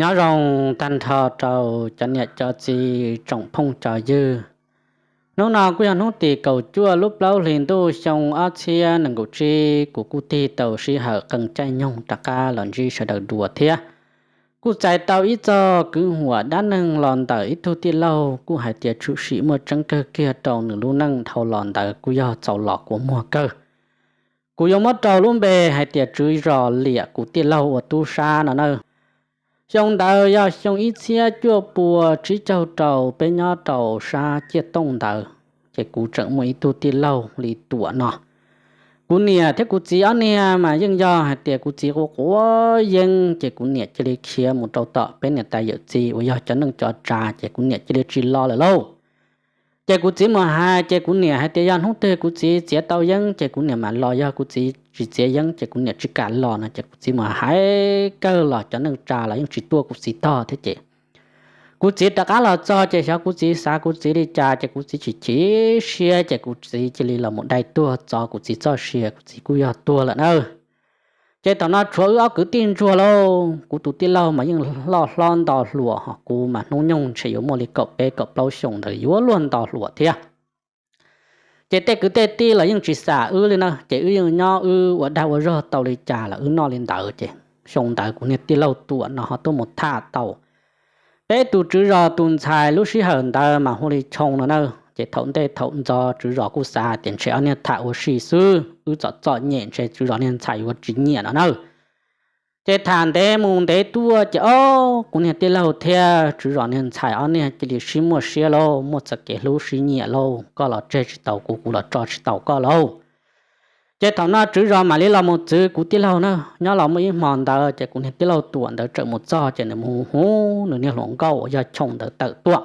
Nyob zoo tag nrho rau cov niam cov txiv tsoom phooj cov ywg. Hnub no kuj yog hnub tim kaum cuaj lub plaub hlis ntuj xyoo ob txhiab nees nkaum tsib, kuv kuj tig tau sij hawm qee caij nyoog rov qab los ntsib sawv daws dua thiab. Kuj txais tau ib txoj kwv huam dab neeg los ntawm ib tug tij laug kuj hais tias tshwm sim muaj tseeb kawg kiag rau nws lub neej dhau los ntawd kuj yog txaus los kua muag kawg. Kuv yuav muab rau lub npe hais tias tswv zos liam kuv tij laug ua tub sab no na. Xyoo ntawd yog xyoo ib txhiab cuaj pua tsib caug rau, peb nyob rau sab ciaj tooj ntawd, ces kuv tseem muaj ib tug tij laug li Tuam no. Kuv niam thiab kuv txiv ob niag mas yeej yog hais tias kuv txiv quav quav yeeb, ces kuv niam cia li khiav mus rau tom peb niam tais yawm txiv uas yog cov neej cov tsav, ces kuv niam cia li tsis los lawm lauj. Ces kuv txiv mus hais, ces kuv niam hais tias yog hnub twg kuv txiv txiav tau yeeb ces kuv niam mam los, yog kuv txiv tsis txiav yeeb ces kuv niam tsis kam los no. Ces kuv txiv mus hais kawg los cov neej tsa los yeej tsis tuaj kuv txiv tog thiab ces kuv txiv rov qab los txog ces xyov kuv txiv xav kuv txiv li cas ces kuv txiv tsis chim siab ces kuv txiv cia li los mus dai tuag txov kuv txiv txoj sia, kuv txiv kuj yog tuag lawm na. Ces thaum no tshuav wb ob kwv tij ntsuag lauj, kuv tus tij laug mas yeej loj hlob nto hluas, ho kuv mas hnub nyoog ntshe yuav muaj li kaum peb kaum plaub xyoos ntawd yuav luag nto hluas thiab. Ces tej kwv tej tij los yeej tsis xam wb li na, ces wb yeej nyob wb ua dag ua zog tau li cas los wb noj li ntawd. Ces xyoo ntawd kuv niag tij laug Tuam no ho tuaj mus tham tau peb tus tswv zos tus ntxhais lub sij hawm ntawd mas hu li Choo no na. Ces thaum ntej thaum ntxov tswv zos kuj xav tias ntshe ob niag tham ua si xwb, wb txom txom nyem ntshe tswv zos niag ntxhais yuav tsis nyiam no na. Ces tham ntev mus ntev tuaj ces ob kuv niag tij laug thiab tswv zos niag ntxhais ob niag cia li sib muaj siab lauj, muaj txoj kev hlub sib nyiam lauj, koj los tseg tsis tau kuv, kuv los tso tsis tau koj lauj. Ces thaum no tswv zos mam li los mus txwv kuv tij laug na. Nyob los muaj ib hmo ntawd ces kuv niag tij laug Tuam ntawd tseem mus txog ces nws mus hu nws niag hluas nkauj uas yog Choo ntawd tawm tuaj.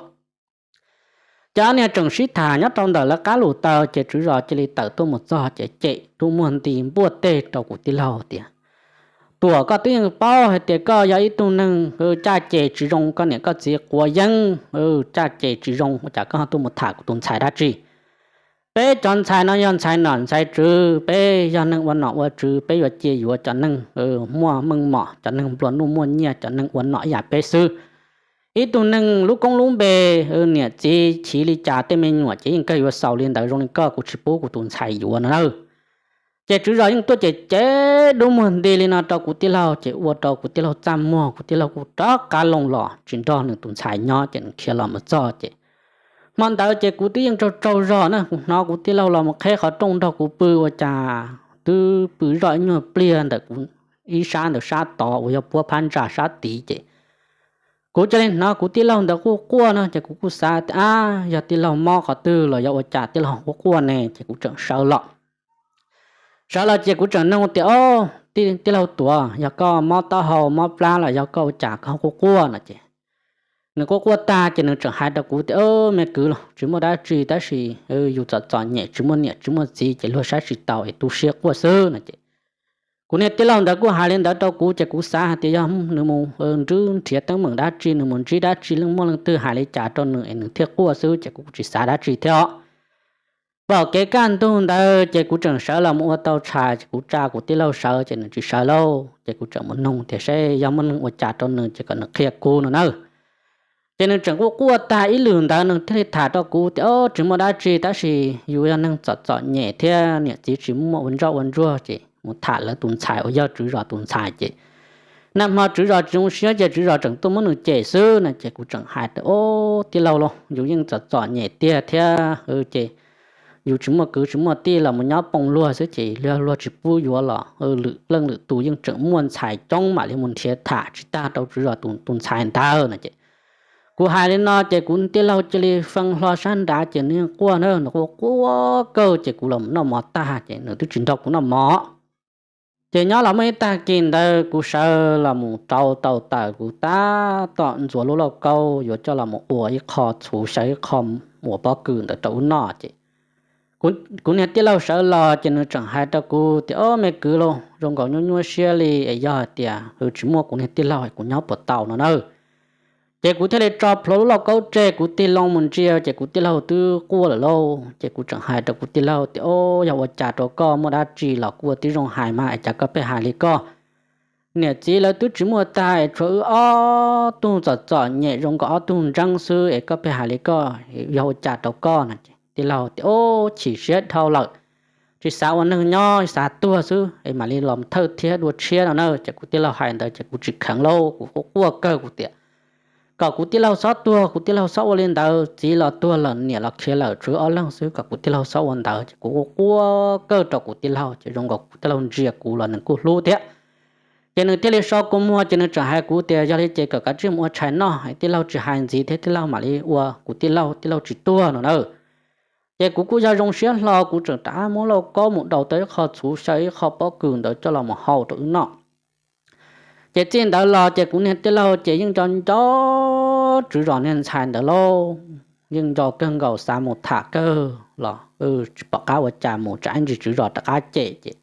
Ces ob niag tseem sib tham nyob rau ntawm lawv qab lus taws ces tswv zos cia li tawm tuaj mus txog ces cem dub muag nti npuaj teg rau kuv tij laug tias, Tuam, koj twb yeej paub hais tias koj yog ib tug neeg caj ces tsis zoo, koj niam koj txiv quav yeeb, caj ces tsis zoo, ua cas koj tuaj mus tham kuv tus ntxhais dab tsi? Peb cov ntxhais no yog ntxhais nom ntxhais tswv, peb yog neeg ua nom ua tswv, peb yuav cia yuav cov neeg muaj meej mom, cov neeg nplua nuj muaj nyiaj, cov neeg ua nom ib yam peb xwb. Ib tug neeg lub koob lub npe, niam txiv chiv li cas tej me nyuam ces yeej kawg yuav xaus li ntawd, zoo li koj kuv tsis pub kuv tus ntxhais yuav no na. Ces tswv zos yeej tuaj cem cem dub muag nti li no rau kuv tij laug ces ua rau kuv tij laug txaj muag, kuv tij laug kuj rov qab loo los tsis nrog nws tus ntxhais nyob ces nws khiav los mus txog ces hmo ntawd ces kuv twb yeej tsaug tsaug zog na, kuv hnov kuv tij laug los mus qheb qhov rooj nrog kuv pw ua cas twb pw zoj ib nyuag pliag ntawm kuv ib sab ntawm sab tod uas yog puab phab ntsa sab tid ces kuv cia li hnov kuv tij laug ntawd quaj quaj no ces kuv kuj xav tias ab yog tij laug mob qhov twg los yog ua cas tij laug quaj quaj ne ces kuv tseem sawv los. Sawv los ces kuv tseem nug tias, Tij laug Tuam, yog koj mob taub hau mob plab los yog koj ua cas koj quaj quaj no? Ces nws quaj quaj tag ces nws tseem hais rau kuv tias, Me kwv, tsis muaj dab tsi tab sis yus txom txom nyem tsis muaj niam tsis muaj txiv ces luag saib tsis taus es tu siab quaj xwb no ces kuv niag tij laug ntawd kuj hais li ntawd rau kuv ces kuv xav hais tias yog nws mus nrhiav teeb meem dab tsi, nws mus ntsib dab tsi, leej muaj leej twg hais li cas rau nws es nws thiaj quaj xwb ces kuv tsis xav dab tsi thiab os. Pom kev kaj ntug ntawd ces kuv tseem sawv los mus ua tau tshais ces kuv tsa kuv tij laug sawv ces nws tsis sawv lauj ces kuv tseem mus nug tias seb yog muaj neeg ua cas rau nws ces kom nws qhia kuv no na. Ces nws tseem quaj quaj tag ib lwm ntawd nws thiaj li tham rau kuv tias, Tsis muaj dab tsi tab sis yus yog neeg txom txom nyem thiab niam txiv tsis muaj ua ntsoj ua ntsuag ces mus tham lawv tus ntxhais uas yog tswv zos tus ntxhais ces nag hmo tswv zos tsis zoo siab ces tswv zos tseem tuaj muab nws cem xwb no ces kuv tseem hais tias, Tij laug lauj, yus yeej txom txom nyem tiag thiab ces yus tsis muaj kwv tsis muaj tij los mus nyob poo luag xwb ces luag tsis pub yuav los lwm leej lwm tus yeej tseem muaj ntxhais coob mam li mus nrhiav tham tsis tag rau tswv zos tus ntxhais ntawd no ces kuv hais li no ces kuv tij laug cia li fee hlo sab nrad ces nws quaj na, nws quaj quaj kawg ces kuv los noj mov tag ces nws twb tsis nrog kuv noj mov. Ces nyob los muaj ib tag kis ntawd kuv sawv los mus rau tau taws kuv tab tom ntxuav lub lauj kaub yuav coj los mus ua ib qho txhuv xyaw ib qho ua pob kws ntawd rau wb noj ces kuv niag tij laug sawv los ces nws tseem hais rau kuv tias, Ob, me kwv lauj, zoo nkaus nyuaj nyuaj siab li es yog hais tias tsis muaj kuv niag tij laug es kuv nyob puas tau no na. Ces kuv thiaj li tso plhuav lub lauj kaub tseg kuv tig loo mus ntsia ces kuv tij laug twb quaj lawm lauj. Ces kuv tseem hais rau kuv tij laug tias, Ob, yog ua cas rau koj, muaj dab tsi los kuj ua tib zoo hais mas es cas koj pheej hais li koj? niam txiv lawv twb tsis muaj tag es tshuav wb ob tug txom txom nyem zoo nkaus ob tug ntseeb xwb es koj pheej hais li koj yog ua cas rau koj no. Ces tij laug tias, Ub, chim siab dhau lawm, tsis xav ua neeg nyob, xav tuag xwb es mam li los thawj thiab dua tshiab no na. Ces kuv tij laug hais ntawd ces kuv tsis kheev lauj, kuv quaj quaj kawg, kuv tias kom kuv tij laug txhob tuag, kuv tij laug txhob ua li ntawd, txiv los tuag lawm, niam los khiav lawm, tshuav wb ob leeg xwb, kom kuv tij laug txhob ua ntawd. Ces kuv quaj quaj kawg rau kuv tij laug, ces zoo nkaus kuv tij laug ntsia kuv los nws kuj hlub thiab. Ces nws thiaj li so kua muag ces nws tseem hais kuv tias, Yog li ces kom kav tsij mus ua tshais noj, tij laug tsis hais ntxiv thiab, tij laug mam li ua kuv tij laug, tij laug tsis tuag no na. Ces kuv kuj yog zoo siab hlo, kuv tseem rov qab muab lauj kaub mus daus tau ib qho txhuv xyaw ib qho pob kws ntawd coj los mus hau rau wb noj. Ces txij ntawd los ces kuv niag tij laug ces yeej nco nco tswv zos niag ntxhais ntawd lauj, yeej nco kawg nkaus, xav mus tham kawg los tsis pom qab ua cas mus, tsam ib ntsis tswv zos rov qab cem. Ces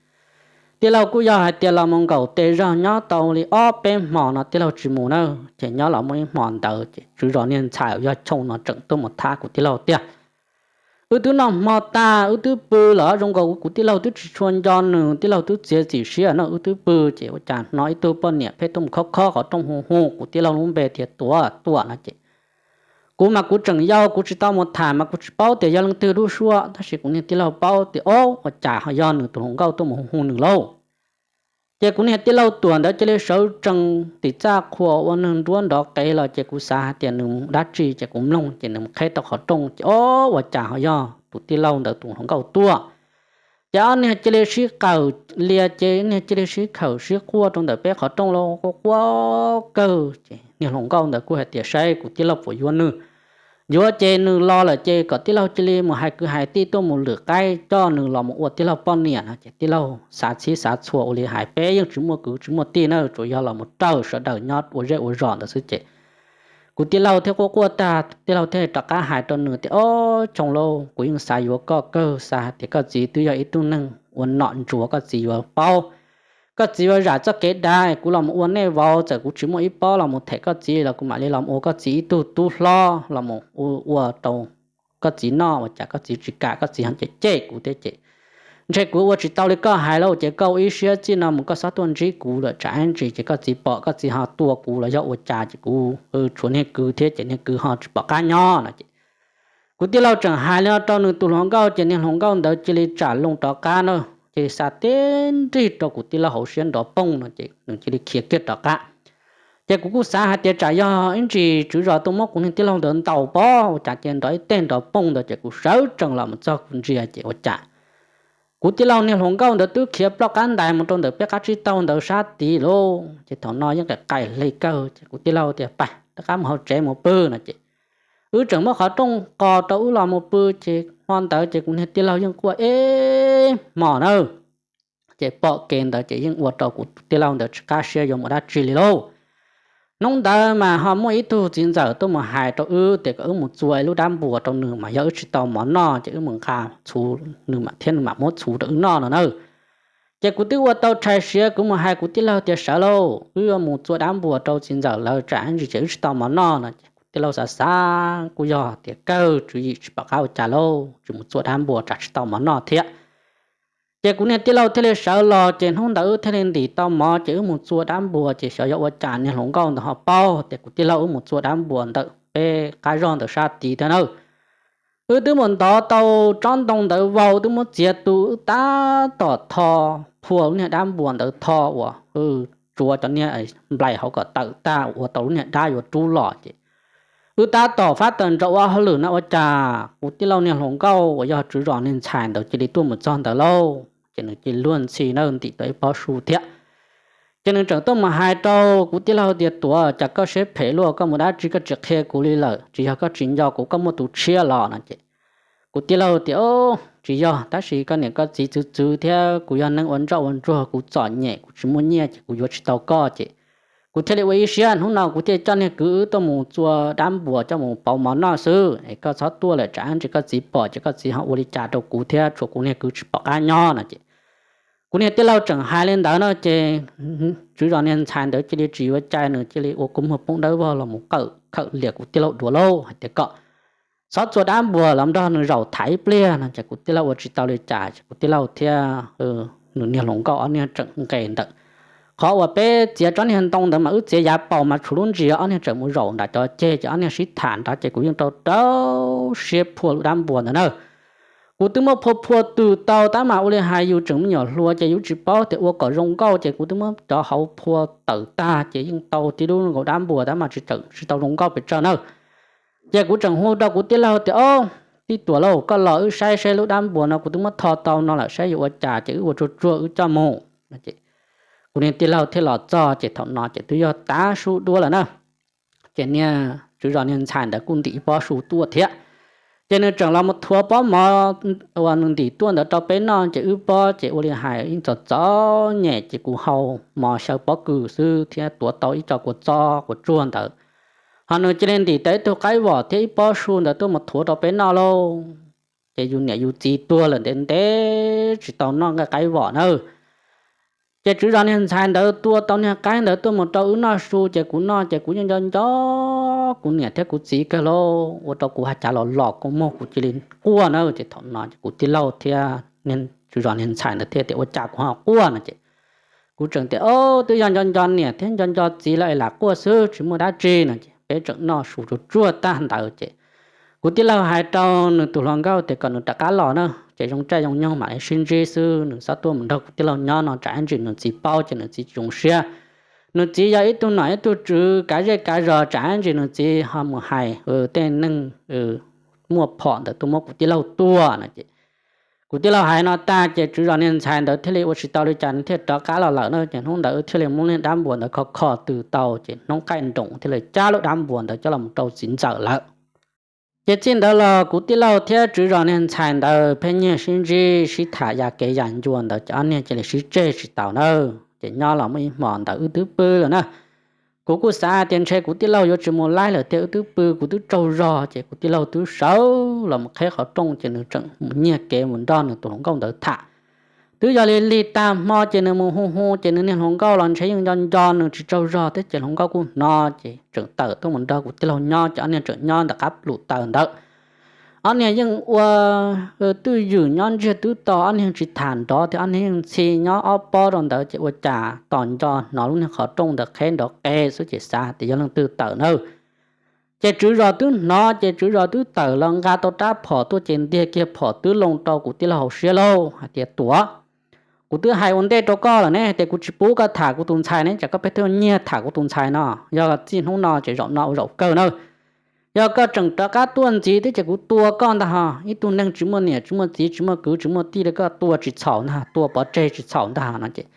tij laug kuj yog hais tias los mus nkaum tes zog nyob tau li ob peb hmo no tij laug tsis mus na. Ces nyob los muaj ib hmo ntawd ces tswv zos niag ntxhais uas yog Choo no tseem tuaj mus thab kuv tij laug tiag. Wb twb noj hmo tag, wb twb pw lawm, zoo nkaus kuv tij laug twb tsis tshua nco nws, tij laug twb txiav txim siab no, wb twb pw ces ua cas hnov ib tug poj niam pheej tuaj mus khob khob qhov rooj hu hu kuv tij laug lub npe tias, Tuam, Tuam no. Ces kuv mas kuv tseem yau, kuv tsis tau mus tham mas kuv tsis paub tias yog leej twg lub suab, tab sis kuv niag tij laug paub tias, Ob, ua cas ho yog nws tus hluas nkauj tuaj mus hu hu nws lauj. Ces kuv niag tij laug Tuam ntawd cia li sawv tsees tim txaj qhua ua neeg nruab nrov qev los, ces kuv xav hais tias nws dab tsi, ces kuv mloog ces nws mus qheb tau qhov rooj ces, Ob, ua cas ho yog tus tij laug ntawd tus hluas nkauj tuaj. Ces ob niag cia li sib qawm lia, ces niag cia li sib khawm sib quaj rau ntawm peb qhov rooj los quaj quaj kawg. Ces niag hluas nkauj ntawd kuj hais tias saib kuv tij laug puas yuav nws, yuav ces nws los lawm ces kom tij laug cia li mus hais kwv hais tij tuaj mus lwm qaib coj nws los mus ua tij laug poj niam no. Ces tij laug xav txhij xav txhua ua li hais, Peb yeej tsis muaj kwv tsis muaj tij na, tsuas yog los mus raws sawv daws nyob ua zej ua zos ntawd xwb. Ces kuv tij laug thiaj quaj quaj tag, tij laug thiaj rov qab hais rau nws tias, Ob, Choo lauj, kuv yeej xav yuav koj kawg, xav hais tias koj txiv twb yog ib tug neeg ua nom ntsuav, koj txiv yuav paub, koj txiv yuav zam txoj kev dav, kuv los mus ua nej vauv, txawm kuv tsis muaj ib pob los mus them koj txiv los kuv mam li los mus ua koj txiv ib tug tub hlob los mus ua rau koj txiv noj, ua cas koj txiv tsis kam, koj txiv ho cem cem kuv thiab. Ces ntshe kuv ua tsis tau li koj hais lauj, ces koj ua ib siab txij no mus koj txhob tuaj ntsib kuv lawm, tsam ib ntsis ces koj txiv pom koj txiv ho tua kuv los yog ua cas, ces kuv tshuav niag kwv thiab ces niag kwv ho tsis pom qab nyob no. Ces kuv tij laug tseem hais li no rau nws tus hluas nkauj ces niag hluas nkauj ntawd cia li tsam loo rov qab na, cia li xa tib nrig rau kuv tij laug hauv siab nrov poog no ces nws cia li khiav kiag rov qab. Ces kuv kuj xav hais tias tsam yog ib ntsis tswv zos tuaj muab kuv niag tij laug ntawd ntaus pob ua cas ces nrov ib teg nrov poog ntawd, ces kuv sawv tsees los mus txog kuv ntsia ces ua cas kuv tij laug niag hluas nkauj ntawd twb khiav ploj qab ntais mus rau ntawm peb qab tsib taug ntawd sab tid lauj. Ces thaum no yeej qais qais hle kawg ces kuv tij laug tias, Pab rov qab mus hauv tsev mus pw no. Ces wb tseem muab qhov rooj qos rau wb los mus pw, ces hmo ntawd ces kuv niag tij laug yeej quaj ib hmos na. Ces pom kev ntawd ces yeej ua rau kuv tij laug ntawd tsis qab siab yuav mus dab tsi li lauj. Hnub ntawd mas ho muaj ib tug txiv ntxawm tuaj mus hais rau wb tias kom wb mus txua ib lub dab npuas rau nws, mas yog wb tsis tau mov noj ces wb mus nqa txhuv nws thiab nws mam muab txhuv rau wb noj no na. Ces kuv twb ua tau tshais siav, kuv mus hais kuv tij laug tias, Sawv lauj, wb yuav mus txua dab npuas rau txiv ntxawm lawv, tsam ib ntsis ces wb tsis tau mov noj no. Ces kuv tij laug xav xav kuj yog tias kawg tswv yim tsis pom qab ua cas lauj, tsis mus txua dab npuas tsam tsis tau mov noj thiab. Ces kuv niag tij laug thiaj li sawv los, ces hnub ntawd wb thiaj li ntim tau mov ces wb mus txua dab npuas, ces xyov yog ua cas niag hluas nkauj ntawd ho paub tias kuv tij laug wb mus txua dab npuas ntawm peb qab zog ntawd sab tid thiab na. Wb twb mus ntov tau tsob ntoo ntawd vau, twb muab txiav tu, wb tab tom tho phua lub niag dab npuas ntawd, tho uas tsuav cov niag nplaim hauv kom tawm tag ua tau lub niag dab yuav rub los. Ces wb tab tom fab tawm ntsaum ua hauj lwm no ua cas kuv tij laug niag hluas nkauj uas yog tswv zos niag ntxhais ntawd cia li tuaj mus txog ntawd lauj. Ces nws cia li luag ntxhi na, ntim tau ib pob su thiab. Ces nws tseem tuaj mus hais rau kuv tij laug tias, Tuam, cas koj siab phem luaj, koj mus dab tsi koj tsis qhia kuv li lawm? Tsis yog koj tsis nco kuv, koj muaj tus tshiab los no? Ces kuv tij laug tias, Tsis yog, tab sis koj niam koj txiv txwv txwv thiab kuv yog neeg ua ntsoj ua ntsuag, kuv txom nyem, kuv tsis muaj nyiaj ces kuv yuav tsis tau koj. Ces kuv thiaj li ua ib siab, hnub no kuv thiaj coj niag kwv wb tuaj mus txua dab npuas coj mus pauv mov noj xwb es koj txhob tuaj lawm, tsam ntsis koj txiv pom ces koj txiv ho ua li cas rau kuv thiab, tshuav kuv niag kwv tsis pom qab nyob no. Ces kuv niag tij laug tseem hais li ntawd no ces tswv zos niag ntxhais ntawd cia li tsis yuav cai, nws cia li ua kua muag poob dawb vog los mus qawm khawm liam kuv tij laug dua lauj, hais tias, Koj txhob txua dab npuas, los nrog nws zaum tham ib pliag no. Ces kuv tij laug ua tsis tau li cas, ces kuv tij laug thiab nws niag hluas nkauj ob niag tseem nqes ntawm qhov uas peb txiav tsob niag ntoo ntawd mas wb txiav yav paus mas tshuav lub ntsis, ob niag tseem mus zaum nram cov ceg ces ob niag sib tham nrad ces kuv yeej rau rau siab phua lub dab npuas ntawd na. Kuv twb muab phua phua tws tau tab mas ua li hais yus tseem me nyuam hluas ces yus tsis paub tias ua kom zoo nkauj ces kuv twb muab cov hauv phua tawm tag ces yeej tau tib lub nkaus dab npuas tab mas tsis tau zoo nkauj pes tsawg na. Ces kuv tseem hu rau kuv tij laug tias, Ob, tij Tuam lauj, koj los wb saib saib lub dab npuas no kuv twb muab tho tau no lawm, saib yuav ua cas ces wb ua tsuag tsuag wb coj mus. Kuv niag tij laug thiaj los txog ces thaum no ces twb yog tav su dua lawm na. Ces niag tswv zos niag ntxhais ntawd kuj ntim ib pob su tuaj thiab. Ces nws tseem los mus thuav pob mov uas nws ntim tuaj ntawd rau peb noj ces wb pob ces ua li hais yeej txom txom nyem ces kuv hau mov xyaw pob kws xwb thiab tuav tau ib co kua txob kua tsuag ntawd. Ho nws cia li ntim tau ib tug qaib vom thiab ib pob su ntawd tuaj mus thuav rau peb noj lauj. Ces yus niam yus txiv tuag lawm ntev ntev tsis tau noj nqaij qaib vom na. Ces tswv zos niag ntxhais ntawd tua tau niag qaib ntawd tuaj mus rau wb noj su ces kuv noj ces kuv yeej nco nco kuv niam thiab kuv txiv kawg lauj, ua rau kuv hais cas los los kua muag kuv cia li quaj na. Ces thaum no ces kuv tij laug thiab tswv zos niag ntxhais ntawd thiaj tias, Ua cas kuv ho quaj no? Ces kuv tseem tias, Twb yog nco nco niam thiab nco nco txiv lawm es lam quaj xwb, tsis muaj dab tsi no. Ces peb tseem noj su tsuag tsuag tag ntawd ces kuv tij laug hais rau nws tus hluas nkauj tias kom nws rov qab los na, ces zoo caij zoo nyoog mam li sib ntsib xwb, nws txhob tuaj mus nrog kuv tij laug nyob no tsam ib ntsis nws txiv paub ces nws txiv tsis zoo siab. Nws txiv yog ib tug nom ib tug tswv kav zej kav zos, tsam ib ntsis nws txiv ho mus hais tej neeg muaj phom ntawd tuaj muab kuv tij laug tua no. Ces kuv tij laug hais no tag ces tswv zos niag ntxhais ntawd thiaj li ua tsis tau li cas nws thiaj rov qab los lawm na. Ces hnub ntawd thiaj li muab niag dab npuas ntawd kho kho tws tau ces hnub qaij nroos thiaj li cab lub dab npuas ntawd coj los mus rau txiv ntxawm lawm. Ces txij ntawd los kuv tij laug thiab tswv zos niag ntxhais ntawd pheej nyiag sib ntsib sib tham ya kev ya ncua ntawd ces ob niag cia li sib tseg tsis taus na. Ces nyob los muaj ib hmos ntawd wb twb pw lawm na. Kuv kuj xav hais tias ntshe kuv tij laug yuav tsis mus laib lawm tiag, wb twb pw kuv twb tsaug zog ces kuv tij laug twb sawv los mus qheb qhov rooj ces nws tseem mus nyiag kev mus nrog nws tus hluas nkauj ntawd tham. Twb yog li lig tag hmo ces nws mus hu hu ces nws niag hluas nkauj los ntshe yeej nco nco nws tsis tsaug zog thiab ces hluas nkauj kuj hnov ces tseem tawm tuaj mus nrog kuv tij laug nyob ces ob niag tseem nyob ntawm qab lus taws ntawd. Ob niag yeej ua twj ywm nyob ntsiag twb to, ob niag tsis tham nrov thiab ob niag yeej ntxhi nyob ob pob rau ntawd ces ua cas tos nco hnov lub niag qhov rooj ntawd qheb nrov qe xwb ces xav tias yog leej twg tawm na. Ces tswv zos twb hnov ces tswv zos twb tawm los nqa tau rab phom tuaj ces ntiag kiag phom twb loo rau kuv tij laug hauv siab lauj hais tias, Tuam, kuv twb hais ua ntej rau koj lawm ne tias kuv tsis pub koj tham kuv tus ntxhais ne, cas koj pheej tuaj nyiag tham kuv tus ntxhais no? Yog txij hnub no ces zaum no ua zaum kawg na. Yog koj tseem rov qab tuaj ntxiv thiab ces kuv tua koj ntag ho. Ib tug neeg tsis muaj niam tsis muaj txiv tsis muaj kwv tsis muaj tij li koj tua tsis txhaum ntag, tua pov tseg tsis txhaum ntag no ces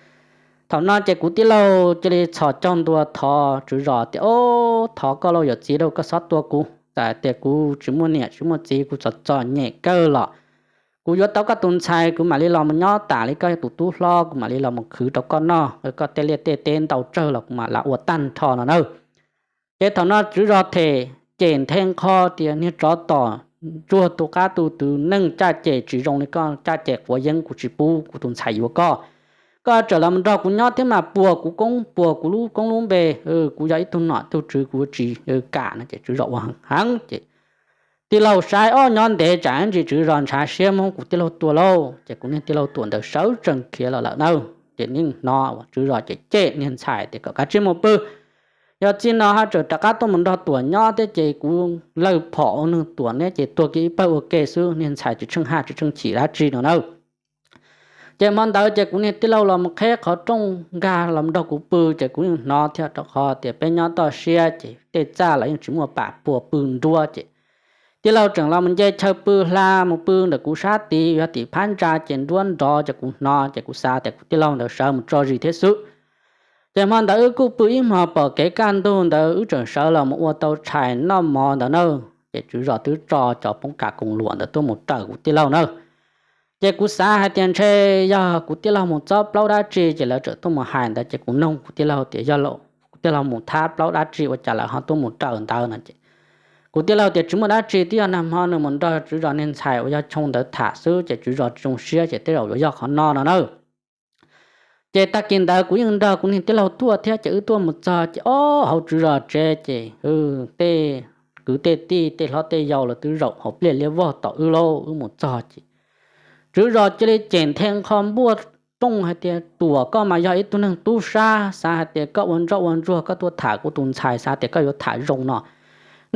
thaum no ces kuv tij laug cia li txhos caug ntua thov tswv zos tias, Ob, thov koj lauj yawm txiv lauj, koj txhob tua kuv, txawm tias kuv tsis muaj niam tsis muaj txiv, kuv txom txom nyem kawg los kuv yuav tau koj tus ntxhais, kuv mam li los mus nyob tam li koj tus tub hlob, kuv mam li los mus khwv rau koj noj, koj tej liaj tej teb ntau tsawg los kuv mam li ua tag nrho no na. Ces thaum no tswv zos them cem nthe nqho tias, Niag tsov tom ntsuag tu qab tu twv, neeg caj ces tsis zoo li koj caj ces quav yeeb, kuv tsis pub kuv tus ntxhais yuav koj. Koj tseem los nrog kuv nyob thiab mas puas kuv koob puas kuv lub koob lub npe, kuv yog ib tug nom tug tswv kuv tsis kam no ces tswv zos ua heev heev ces tij laug saib ob nyob ntev tsam ntsis tswv zos ntshav siab muab kuv tij laug tua lauj. Ces kuv niag tij laug Tuam ntawd sawv tsees khiav los lawm na. Ces yeej hnov tswv zos cem cem niag ntxhais tias kom kav tsij mus pw, yog txij no ho tseem rov qab tuaj mus nrog Tuam nyob thiab ces kuv lawj phom ua nws Tuam neb ces tuag kiag ib pawg ua ke xwb, niag ntxhais tsis tsheej haj tsis tsheej chim dab tsi no na. Ces hmo ntawd ces kuv niag tij laug los mus qheb qhov rooj nkag los nrog kuv pw ces kuv yeej hnov thiab, rau qhov tias peb nyob toj siab ces tej txaj los yeej tsis muaj pam puas pw nruab ces tij laug tseem los mus nce chaw pw hla mus pw ntawm kuv sab tid, yog tim phab ntsa ces nruab nrov ces kuv hnov ces kuv xav tias kuv tij laug ntawd sawv mus tso zis thiab xwb. Ces hmo ntawd wb kuj pw ib hmos pom kev kaj ntug ntawd wb tseem sawv los mus ua tau tshais noj mov ntawd na. Ces tswv zos twb tso cov poob kas koos luam ntawd tuaj mus raws kuv tij laug na. Ces kuv xav hais tias ntshe yog kuv tij laug mus txob plaub dab tsi ces lawv tseem tuaj mus hais ntawd ces kuv nug kuv tij laug tias, Yog kuv tij laug mus thab plaub dab tsi ua cas lawv ho tuaj mus raws ntawd no? Ces kuv tij laug tias tsis muaj dab tsi, twb yog nag hmo nws mus nrog tswv zos niag ntxhais uas yog Choo ntawd tham xwb ces tswv zos tsis zoo siab ces tej zaum yuav yog qhov no no na. Ces tag kis ntawd kuv yeej nrog kuv niag tij laug tuaj thiab ces wb tuaj mus txog ces ob hauv tswv zos tsev ces tej kwv tej tij tej hlob tej yau los twb zaum hauv pliaj liab vog tos wb lauj. Wb mus txog ces tswv zos cia li cem nthe nqho npuaj plooj hais tias Tuam, koj mas yog ib tug neeg tub sab, xav hais tias koj ua ntsoj ua ntsuag koj tuaj tham kuv tus ntxhais, xav tias koj yuav tham zoo no.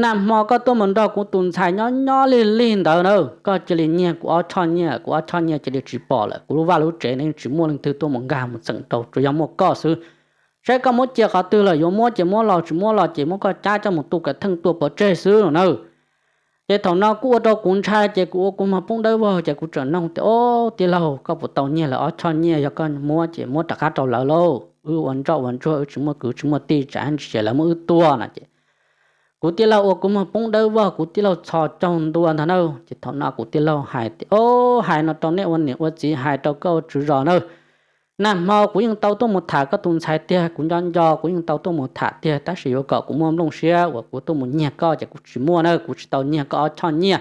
Nag hmo koj tuaj mus nrog kuv tus ntxhais nyob nyob lig lig ntawd na, koj cia li nyiag kuv ob choj nyiaj, kuv ob choj nyiaj cia li tsis pom lawm, kuv lub vaj lub tsev ne yeej tsis muaj leej twg tuaj mus nkag mus txeem rau, tsuas yog muaj koj xwb. Saib koj muab cia qhov twg lawm, yuav muab ces muab los, tsis muab los ces muab koj cab coj mus tu kav theej tua pov tseg xwb no na. Ces thaum no kuj ua rau kuv ntshai, ces kuv ua kua muag poob dawb vog, ces kuv tseem nug tias, Ob, tij laug, koj puas tau nyiag lawm ob choj nyiaj? Yog koj muab ces muab rov qab rau lawv lauj, wb ua ntsoj ua ntsuag wb tsis muaj kwv tsis muaj tij, tsam ntsis ces lawv muab wb tua no ces kuv tij laug ua kua muag poob dawb vog, kuv tij laug txhos caug ntua ntag na. Ces thaum no kuv tij laug hais tias, Ob, hais no rau nej ua niam ua txiv, hais rau koj ua tswv zos na, nag hmo kuv yeej tau tuaj mus tham koj tus ntxhais tiag, kuv nco nco kuv yeej tau tuaj mus tham tiag, tab sis yuav kom kuv muaj nplooj siab uas kuv tuaj mus nyiag koj ces kuv tsis muaj na, kuv tsis tau nyiag koj ob choj nyiaj.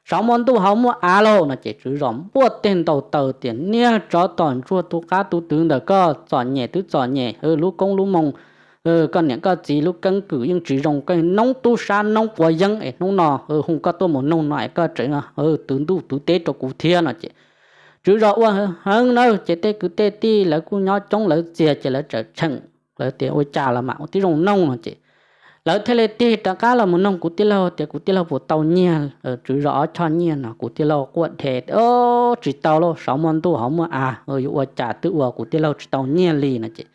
Saum muaj ntuj hauv muaj av lauj no ces tswv zos npuaj teg ntaus taw tias, Niag tsov tom ntsuag, tu qab tu twv ntawm koj, txom nyem twb txom nyem, lub koob lub moo, koj niam koj txiv lub keeb kwm yeej tsis zoo, koj noob tub sab noob quav yeeb es hnub no hu koj tuaj mus noog no es koj tseem twv ntuj twv teb rau kuv thiab no ces tswv zos ua heev na, ces tej kwv tej tij lawv kuj nyob coob lawv txiag ces lawv tseem tsheem, lawv tias, Ua cas los mam ua tib zoo noog no ces lawv thiaj li tig rov qab los mus noog kuv tij laug tias kuv tij laug puas tau nyiag tswv zos ob choj nyiaj no. Kuv tij laug quaj dhev, Tsis tau lauj, saum muaj ntuj hauv muaj av, yuav ua cas twb ua, kuv tij laug tsis tau nyiag li no ces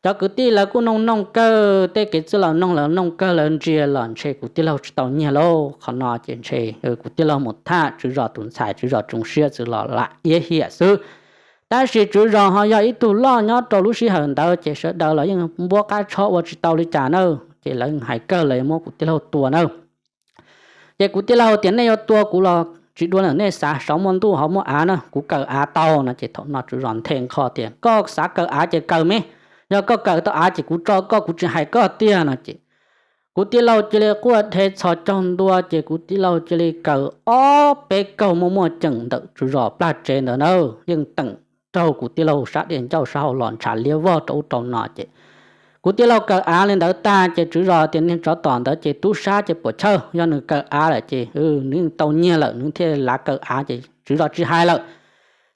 cov kwv tij lawv kuj noog noog kawg, tej kev txwj laus noog lawv noog kawg, lawv ntsia los ntshe kuv tij laug tsis tau nyiag lauj. Qhov no ces ntshe kuv tij laug mus tham tswv zos tus ntxhais, tswv zos tsoom siab xwb los lam iab hiam xwb. Tab sis tswv zos ho yog ib tug loj nyob rau lub sij hawm ntawd ces sawv daws los yeej npuab qab tshob ua tsis tau li cas na, ces lawv hais kawg lawv muab kuv tij laug tua na. Ces kuv tij laug tias, Nej yuav tua kuv los tsis dua li nej xav, saum muaj ntuj hauv muaj av na, kuv kawm av tau no ces thaum no tswv zos nthe nqho tias, Koj xav kawm av ces kawm me, yog koj kawm tau av ces kuv tso koj, kuv tsis hais koj tiag no ces kuv tij laug cia li quaj dhev txhos caug ntua ces kuv tij laug cia li kawm ob peb kaug muaj muaj ceem ntawm tswv zos plag tsev ntawd na, yeej teem raug kuv tij laug sab diav ncauj sab hauv los ntshav liab vog rau ub rau no ces kuv tij laug kawm av li ntawd tag ces tswv zos tias, Niag tsov tom ntawd ces tub sab ces puas chawj, yog nws kawm av lawm ces nws yeej tau nyiag lawm, nws thiaj lav kawm av ces tswv zos tsis hais lawm.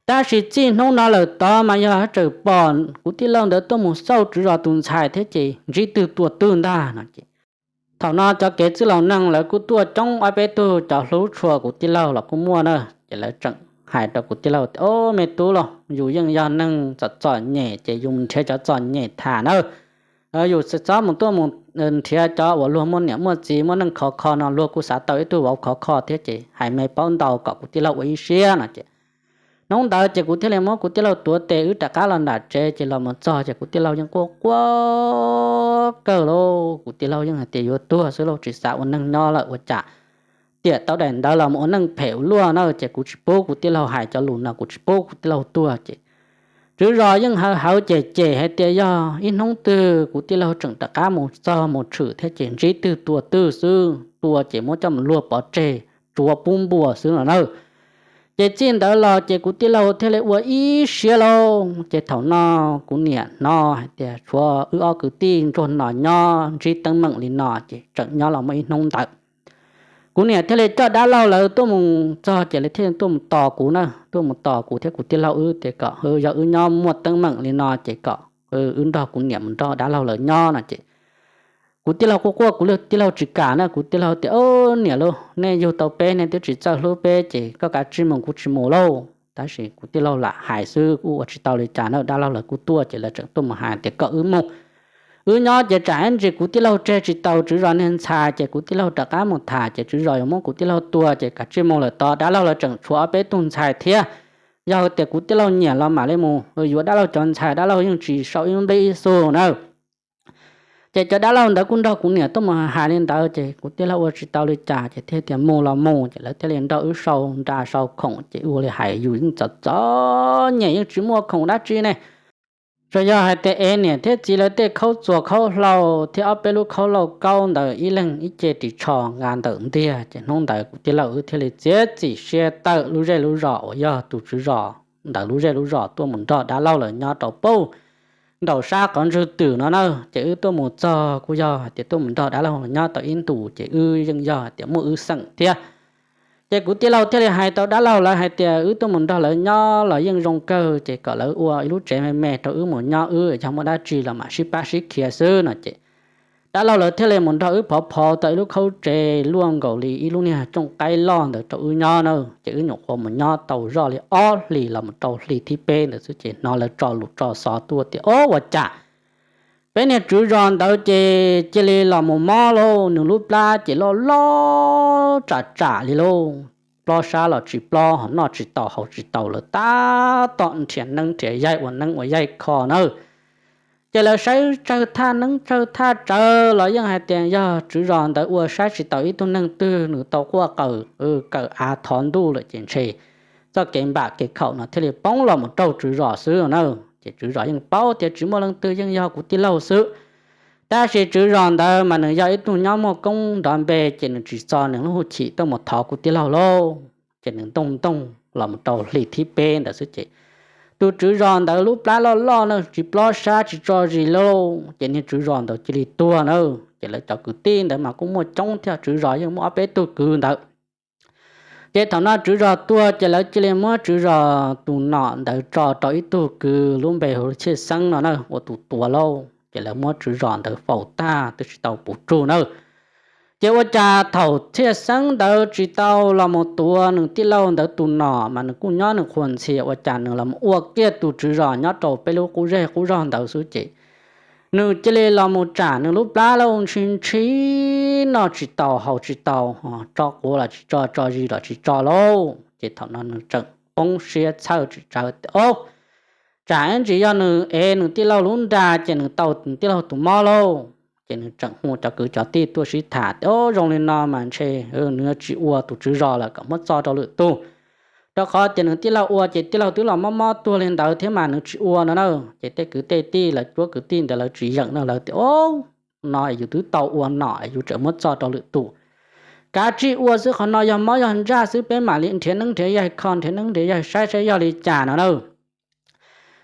Tab sis txij hnub no lawm tod mas yog tseem pom kuv tij laug ntawd tuaj mus xauj tswv zos tus ntxhais thiab ces ntsib twg tua twg ntag no ces thaum no cov kev txwj laus neeg lawv kuj tuaj coob ob peb tug cov hlub tshua kuv tij laug los kuj muaj na, ces lawv tseem hais rau kuv tij laug tias, Ob, me tub lauj, yus yeej yog neeg txom txom nyem ces yus mus nrhiav cov txom nyem tham na. Yus txhob mus tuaj mus nrhiav cov uas luag muaj niam muaj txiv muaj neej khov kho no, luag kuj xav tau ib tug vauv khov kho thiab ces hais me paub ntau kom kuv tij laug ua ib siab no ces hnub ntawd ces kuv thiaj li muab kuv tij laug tuav tes wb rov qab los nram tsev ces los mus txog ces kuv tij laug yeej quaj quaj kawg lauj, kuv tij laug yeej hais tias yuav tuag xwb lauj, tsis xav ua neeg nyob lawm ua cas. Tiam tau daim ntawd los mus ua neej phem ua luaj na ces kuv tsis pub kuv tij laug hais cov lus no, kuv tsis pub kuv tij laug tuag ces tswv zos yeej hawv hawv cem cem hais tias yog ib hnub twg kuv tij laug tseem rov qab mus txog mus tshwm thiab ces ntsib twg tua twg xwb, tua ces muab coj mus luag pov tseg, tsuav pub npua xwb no na. Ces txij ntawd los ces kuv tij laug thiaj li ua ib siab lauj. Ces thaum no kuv niam hnov hais tias tshuav wb ob kwv tij ntsuag no nyob ntsib teeb meem li no ces tseem nyob los muaj ib hnub ntawd kuv niam thiaj li coj dab laug lawv tuaj mus txog ces lawv thiaj tuaj mus tos kuv na, tuaj mus tos kuv thiab kuv tij laug wb tias kom yog wb nyob muaj teeb meem li no ces kom wb nrog kuv niam mus nrog dab laug lawv nyob no ces kuv tij laug quaj quaj, kuv tij laug tsis kam na, kuv tij laug tias, Niam lauj, nej yug tau peb nej twb tsis txawj hlub peb ces koj kav tsij mus, kuv tsis mus lauj. Tab sis kuv tij laug lam hais xwb kuj ua tsis tau li cas na, dab laug lawv kuj tuaj ces lawv tseem tuaj mus hais tias kom wb mus, wb nyob ces tsam ib ntsis kuv tij laug tseg tsis tau tswv zos niag ntxhais ces kuv tij laug rov qab mus tham ces tswv zos yuav muab kuv tij laug tua ces kav tsij mus lawm tod, dab laug lawv tseem tshuav ob peb tug ntxhais thiab. Yog tias kuv tij laug nyiam los mam li mus yuav dab laug cov ntxhais, dab laug yeej tsis sau ib nplij ib xu na. Ces cov dab laug ntawd kuj nrog kuv niam tuaj mus hais li ntawd ces kuv tij laug ua tsis tau li cas ces thiaj tias mus los mus ces lawv thiaj li nrog wb sau nra sau khoom ces ua li hais yus yeej txom txom nyem yeej tsis muaj khoom dab tsi ne. Tsuas yog hais tias ev niam thiab txiv lawv tej khaub txuas khaub hlau thiab ob peb lub khaub lauj kaub ntawd ib leeg ib ce ris tsho nqa ntawm ntiag ces hnub ntawd kuv tij laug wb thiaj li txiav txim siab tawm lub zej lub zos uas yog tus tswv zos ntawd lub zej lub zos tuaj mus nrog dab laug lawv nyob rau pem nraum sab qhov ntswg twm no na. Ces wb tuaj mus txog kuj yog hais tias tuaj mus nrog dab laug nyob tau ib ntus ces wb yeej yog hais tias muaj wb xeem thiab. Ces kuv tij laug thiaj li hais tau dab laug lawv hais tias wb tuaj mus nrog lawv nyob los yeej zoo kawg, ces kom lawv ua ib lub tsev me me rau wb mus nyob, wb yog muaj dab tsi los mam sib pab sib khiav xwb no ces dab laug lawv thiaj li mus nrog wb phov phov tau ib lub khaub tsev luaj nkaus li ib lub niag cooj qaib loj ntawd rau wb nyob na. Ces wb nyuam qhuav mus nyob tau zoj li ob hlis los mus rau hli thib peb ntawd xwb ces hnov lawv tso lus tso xov tuaj tias, Ob, ua cas peb niag tswv zos ntawd ces cia li los mus mob lauj, nws lub plab ces loj loj tsam tsam li lauj, plob sab los tsis plob, ho noj tsis tau haus tsis tau, lawv tab tom nrhiav neeb nrhiav yaig ua neeb ua yaig kho nawb. Ces lawv saib tsawg thaj neeb tsawg thaj tsawv los yeej hais tias yog tswv zos ntawd ua saib tsis taus ib tug neeg twg, nws tau quaj qw kawm av thov ntuj lawm ces ntshe txoj kev npam kev khaum no thiaj li poob los mus raug tswv zos xwb na. Ces tswv zos yeej paub tias tsis muaj leej twg, yeej yog kuv tij laug xwb. Tab sis tswv zos ntawd mas nws yog ib tug nyob muaj koob nrov npe, ces nws tsis txo nws lub hwj chim tuaj mus thov kuv tij laug lauj. Ces nws ntooj ntooj los mus rau hli thib peb ntawd xwb ces tus tswv zos ntawd lub plab loj loj na, tsis plob sab tsis tso zis lauj, ces niag tswv zos ntawd cia li tuag na. Ces lawv cov kwv tij ntawd mas kuj muaj coob thiab, tswv zos yeej muaj ob peb tug kwv ntawd. Ces thaum no tswv zos tuag ces lawv cia li muab tswv zos tus nom ntawd tso rau ib tug kwv lub npe hu Txhiaj Xeeb no na ua tus tuav lauj. Ces lawv muab tswv zos ntawd faus tag twb tsis tau puv tsug na. Ces ua cas thaum Txhiaj Xeeb ntawd tsis tau los mus tuav nws tij laug ntawd tus nom mas nws kuj nyob nws qhuas ntxhias, ua cas nws los ua kiag tus tswv zos nyob rau peb lub qub zej qub zog ntawd xwb ces nws cia li los mus tsam nws lub plab lauj, ntshis ntshis noj tsis tau haus tsis tau, tso quav los tsis tso, tso zis los tsis tso lauj. Ces thaum no nws tseem poob siab txhawj tsis tsawv tias, Ob, tsam ib ntsis yog nws ev nws tij laug lub nra ces nws tau nws tij laug tus mob lauj. Ces nws tseem hu cov kwv cov tij tuaj sib tham tias, Ob, zoo li no mas ntshe nws yuav tsis ua tus tswv zos lawm, kom muab txo rau lwm tus, rau qhov tias nws tij laug ua ces tij laug twb los mob mob tuag li ntawd thiab mas nws tsis ua no na. Ces tej kwv tej tij lawv cuab kwv tij ntawd lawv tsis yeem no, lawv tias, Ob, no yus twb tau ua nom yus tseem muab txo rau lwm tus, kav tsij ua xwb, qhov no yog mob yog ntsaj xwb, peb mam li nrhiav neeb nrhiav yaig kho, nrhiav neeb nrhiav yaig saib saib yog li cas no na.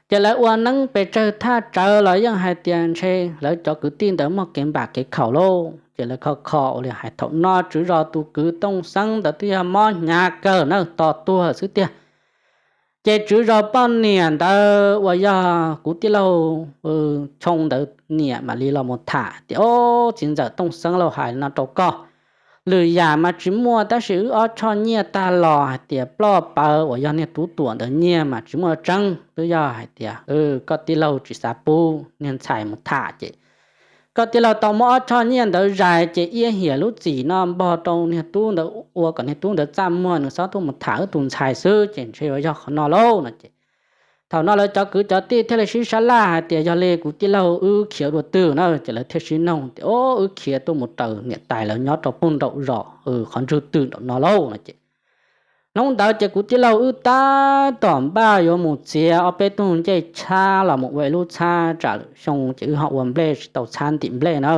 Ces lawv ua neeb pes tsawg thaj tsawv los yeej hais tias ntshe lawv cov kwv tij ntawd muaj kev npam kev khaum lauj. Ces lawv kho kho ua li hais thaum no tswv zos tus kwv Tooj Xeeb ntawd twb yog mob hnyav kawg na, tos tuag xwb tiag. Ces tswv zos poj niam ntawd uas yog kuv tij laug Choo ntawd niam mam li los mus tham tias, Ob, txiv ntxawm Tooj Xeeb lauj, hais no rau koj, lwm yam mas tsis muaj tab sis wb ob choj nyiaj tag los hais tias ploj pawv uas yog niag tub tuam ntawd nyiag mas tsis muaj tseeb, twb yog hais tias koj tij laug tsis xav pub niag ntxhais mus tham ces koj tij laug tau muab ob choj nyiaj ntawd zais ces iab hiam lub txim no npog rau niag tub ntawd ua kom niag tub ntawd txaj muag, nws xob tuaj mus tham wb tus ntxhais xwb, ces ntshe yuav yog qhov no lauj no ces thaum no lawv cov kwv cov tij thiaj li sib sab laj hais tias, Yog li kuv tij laug wb khiav dua twg na? Ces lawv thiaj sib noog tias, Ob, wb khiav tuaj mus raws niam tais lawv nyob rau pug nraum zos qhov ntsug twg nraum no lauj no ces hnub ntawd ces kuv tij laug wb tab tom npaj yuav mus txiav ob peb tug ncej txhab los mus ua ib lub txhab tsam lwm xyoo ces wb ho ua nplej tsis tau txhab ntim nplej na.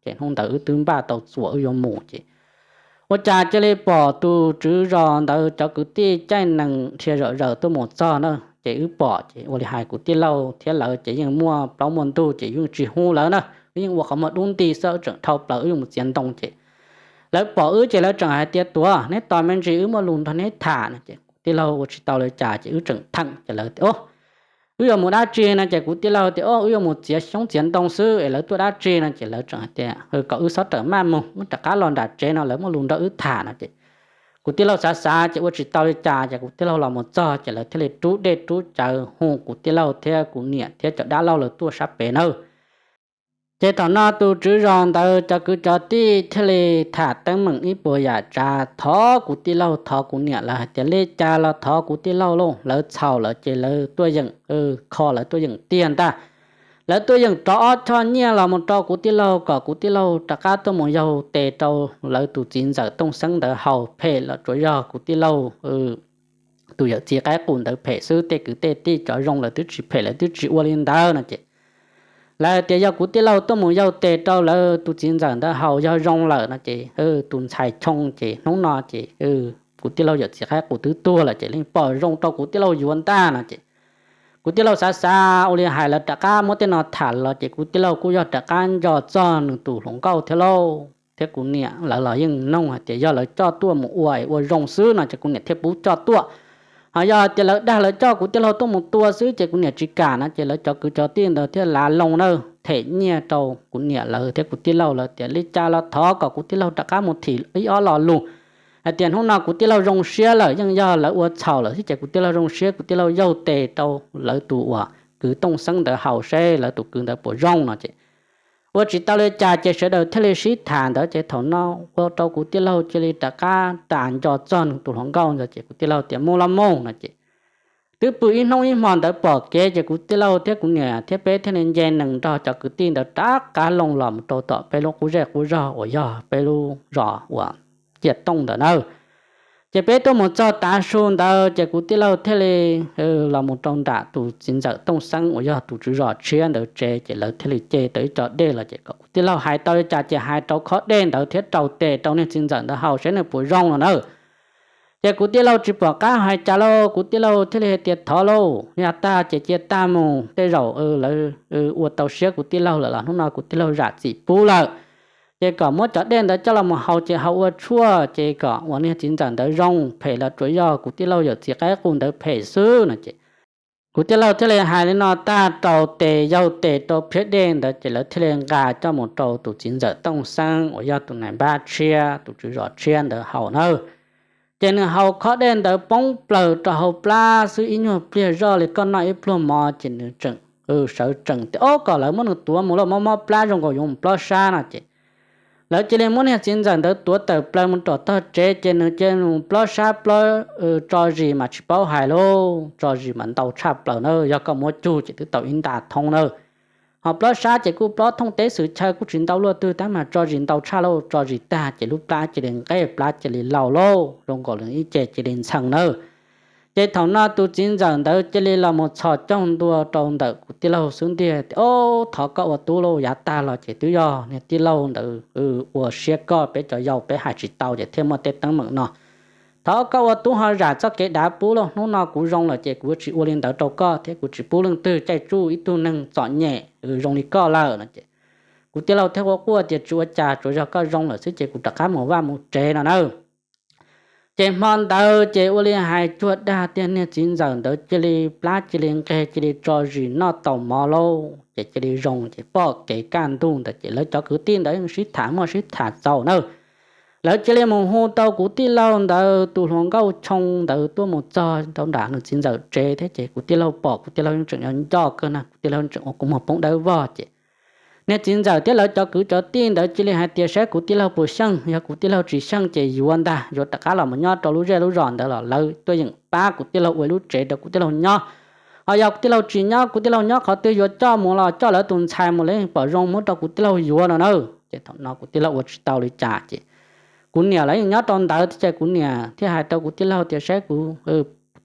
Ces hnub ntawd wb twb npaj tau txuas wb yuav mus ces ua cas cia li pom tus tswv zos ntawd cov kwv tij caij nees dhia zom zaws tuaj mus txog na. Ces wb pom ces ua li hais kuv tij laug thiab lawv ces yeej muaj plaub muaj ntug ces yeej tsis hu lawv na, wb yeej ua qhov muag dub nti xwb, wb tseem dhau plaws wb yuav mus txiav ntoo ces lawv pom wb ces lawv tseem hais tias, Tuav, neb tos me ntsis, wb muaj lus nrog neb tham no ces kuv tij laug ua tsis tau li cas ces wb tseem theem ces lawv tias, Ob, wb yuav mus dab tsi no ces kuv tij laug tias, Ob, wb yuav mus txiav xyoob txiav ntoo xwb es lawv tuaj dab tsi no ces lawv tseem hais tias, Kom wb xob rawm maj mus, wb rov qab los nram tsev no lawv muaj lus nrog wb tham no ces kuv tij laug xav xav ces ua tsis tau li cas ces kuv tij laug los mus txog ces lawv thiaj li rub dej rub cawv hu kuv tij laug thiab kuv niam thiab cov dab laug lawv tuaj sab pem nawb. Ces thaum no tus tswv zos ntawd cov kwv cov tij thiaj li tham teeb meem ib puas yam tsav thov kuv tij laug thov kuv niam, lawv hais tias li cas los thov kuv tij laug lauj, lawv txhaum lawm ces lawv tuaj yeem kho, lawv tuaj yeem tiag ntag. Lawv tuaj yeem rov ob choj nyiaj los mus rau kuv tij laug kom kuv tij laug rov qab tuaj mus yaug tes rau lawv tus txiv ntxawm Tooj Xeeb ntawd haus, phem los tsuas yog kuv tij laug tus yawm txiv qaib qus ntawd phem xwb, tej kwv tej tij cov zoo lawv twb tsis phem, lawv twb tsis ua li ntawd no ces lawv hais tias yog kuv tij laug tuaj mus yaug tes rau lawv tus txiv ntxawm ntawd haus yog zoo lawm no ces tus ntxhais Choo ces hnub no ces kuv tij laug yawm txiv qaib qus twb tuag lawm ces yeej pom zoo rau kuv tij laug yuav ntag no ces kuv tij laug xav xav ua li hais lawv rov qab muab tej no tham los ces kuv tij laug kuj yog rov qab nco txog nws tus hluas nkauj thiab lauj. thiab kuv niam lawv los yeej nug hais tias yog lawv coj tuaj mus ua es ua zoo xwb no ces kuv niam thiaj pub coj tuaj. Ho yog hais tias lawv dag lawv coj kuv tij laug tuaj mus tua xwb ces kuv niam tsis kam no ces lawv cov kwv cov tij ntawd thiaj lav loo na, them nyiaj rau kuv niam lawv thiab kuv tij laug lawv tias li cas los thov kom kuv tij laug rov qab mus thim ib ob lo lus hais tias hnub no kuv tij laug zoo siab lawm, yeej yog lawv ua txhaum lawm thiab ces kuv tij laug zoo siab kuv tij laug yaug tes rau lawv tus uas kwv Tooj Xeeb ntawd haus seb lawv tus kwv ntawd puas zoo no ces ua tsis tau li cas ces sawv daws thiaj li sib tham ntawd ces thaum no ua rau kuv tij laug cia li rov qab tas nco txog nws tus hluas nkauj ntawd ces kuv tij laug tias mus los mus no ces twb pw ib hnub ib hmo ntawd pom kev ces kuv tij laug thiab kuv niam thiab peb thiaj li nce nees nrog cov kwv tij ntawd rov qab loo los mus rau tom peb lub qub zej qub zog uas yog peb lub zos uas ciaj tooj ntawd na. Ces peb tuaj mus txog tav su ntawd ces kuv tij laug thiaj li los mus rau nram tus txiv ntxawm Tooj Xeeb uas yog tus tswv zos tshiab ntawd tsev ces lawv thiaj li ce tau ib co dej los ces kom kuv tij laug hais tau li cas ces hais rau khob dej ntawd thiab rau tes rau niag txiv ntxawm ntawd haus saib nws puas zoo no na. Ces kuv tij laug tsis pom qab hais cas lauj, kuv tij laug thiaj li hais tias thov lauj, yav tag ces cia tag mus, tej zaum lawv ua tau siab kuv tij laug lawm los hnub no kuv tij laug zam txim pub lawm. Ces kom muab cov dej ntawd coj los mus haus ces haus ua tshuaj ces kom uas niag txiv ntxawm ntawd zoo, phem los tsuas yog kuv tij laug yawm txiv qaib qus ntawd phem xwb no ces kuv tij laug thiaj li hais li no tag rau tes yaug tes rau phiab dej ntawd ces lawv thiaj li nqa coj mus rau tus txiv ntxawm Tooj Xeeb uas yog tus nais npab tshiab tus tswv zos tshiab ntawd haus na. Ces nws haus khob dej ntawd poob plaws rau hauv plab xwb ib nyuag pliag zoj li koj noj ib pluag mov ces nws tseem sawv tsees tias ob kom lawv muab nws tuav mus lauj, mob mob plab zoo nkaus yuav mus plob sab no ces lawv cia li muab niag txiv ntxawm ntawd tuav tawm plaws mus rau tog tsev ces nws cia li mus plob sab plob tso zis mas tsis paub hais lauj, tso zis mas ntau tshaj plaws na, yog koj muab cug ces twb tau ib nta thoob na. Ho plob sab ces kuj plob thooj teb xwm chaw kuj tsis ntau luaj twg tab mas tso zis ntau tshaj lauj, tso zis tag ces lub plab cia li nqes plab cia li laus lauj, zoo nkaus li ib ce cia li ntxhee na. Ces thaum no tus txiv ntxawm ntawd cia li los mus txhos caug ntua rau ntawm kuv tij laug xwb ntiag, ob thov koj ua tub lauj, yav tag los ces twb yog niag tij laug ntawd ua siab koj, peb cov yau peb hais tsis tau ces thiaj muaj tej teeb meem no. Thov koj ua tub ho zam txoj kev dav pub lauj, hnub no kuv zoo lawm ces kuv tsis ua li ntawd rau koj thiab kuv tsis pub leej twg caij tsuj ib tug neeg txom nyem zoo li koj lawm no ces kuv tij laug thiaj ua quaj tias tsis ua cas, tsuas yog koj zoo lawm xwb ces kuv rov qab mus vaj mus tsev no na. Ces hmo ntawd ces ua li hais cuag dag tiag, niag txiv ntxawm ntawd cia li plab cia li nqes cia li tso zis noj tau mov lauj, ces cia li zoo ces pom kev kaj ntug ntawd ces lawv cov kwv tij ntawd yeej sib tham muaj sib tham txaus na. Lawv cia li mus hu tau kuv tij laug ntawd tus hluas nkauj choo ntawd tuaj mus txog rau nram nws txiv ntxawm tsev thiab ces kuv tij laug pom kuv tij laug yeej tseem yuav nco kawg na, kuv tij laug tseem ua kua muag poob dawb vog ces niag txiv ntxawm thiab lawv cov kwv cov tij ntawd cia li hais tias saib kuv tij laug puas xyeej, yog kuv tij laug tsis xyeej ces yuav ntag, yuav rov qab los mus nyob rau lub zej lub zos ntawd los lawv tuaj yeem pab kuv tij laug ua ib lub tsev rau kuv tij laug nyob. Ho yog kuv tij laug tsis nyob, kuv tij laug nyob qhov twg yuav coj mus los coj lawv tus ntxhais mus lawv yeej pom zoo muab rau kuv tij laug yuav no na. Ces thaum no kuv tij laug ua tsis tau li cas ces kuv niam lawv yeej nyob rau ntawd thiab ces kuv niam thiaj hais rau kuv tij laug tias saib kuv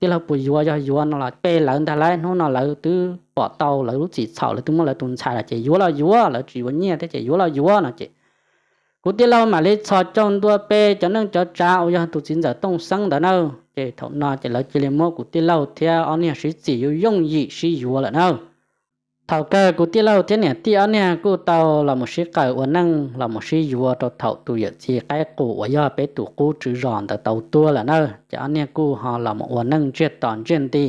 tij laug puas yuav, yog yuav no los pe lawv ntag lauj, hnub no lawv twb pom tau lawv lub txim txhaum, lawv twb muab lawv tus ntxhais los ces yuav los yuav, lawv tsis yuav nyiaj thiab ces yuav los yuav no ces kuv tij laug mam li txhos caug ntua pe cov neej cov tsav uas yog tus txiv ntxawm Tooj Xeeb ntawd na. Ces thaum no ces lawv cia li muab kuv tij laug thiab ob niag sib txim yooj yooj yim sib yuav lawm na. Thaum kawg kuv tij laug thiab niam tij ob niag kuj tau los mus sib qawm ua neej los mus sib yuav rau thaum tus yawm txiv qaib qus uas yog peb tus qub tswv zos ntawd tau tuag lawm na, ces ob niag kuj ho los mus ua neej ntsiag to ntsiag nti.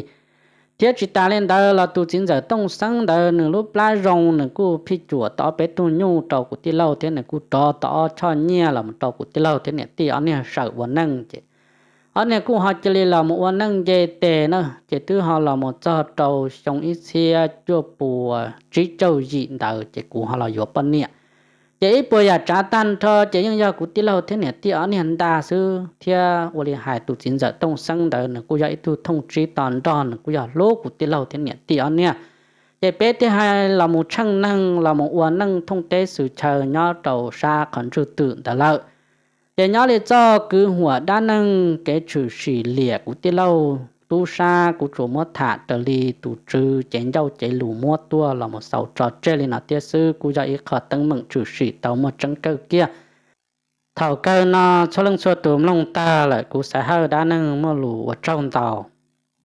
Thiab tsis tas li ntawd los tus txiv ntxawm Tooj Xeeb ntawd nws lub plab zoo, nws kuj phij cuam tau ob peb tug nyuj rau kuv tij laug thiab nws kuj rov tau ob choj nyiaj los mus rau kuv tij laug thiab niam tij ob niag sawm ua neej ces ob niag kuj ho cia li los mus ua neej nce tes na. Ces twb ho los mus txog rau xyoo ib txhiab cuaj pua tsib caug yim ntawd ces kuv ho los yuav poj niam. Ces ib puas yam tsav tag nrho ces yeej yog kuv tij laug thiab niam tij ob niag ntag xwb, thiab ua li hais tus txiv ntxawm Tooj Xeeb ntawd nws kuj yog ib tug thooj tsib to nrog, nws kuj yog hlub kuv tij laug thiab niam tij ob niag. Ces peb thiaj hais los mus tsheej neeg los mus ua neej thooj teb xwm chaw nyob rau sab qhov ntswg twm ntawd lawm. Ces nyob li txoj kwv huam dab neeg kev tshwm sim liam kuv tij laug tub sab kuv tsuas muab tham raws li tus tswv cev ncauj cev lus muab tuaj los mus xaus tso tseg li no thiab xwb, kuj yog ib qho teeb meem tshwm sim tau muaj tseeb kawg kiag. Thaum kawg no txhua leej txhua tus mloog tag lawm, kuv Xaiv Hawj dab neeg muaj lus ua tsaug ntau.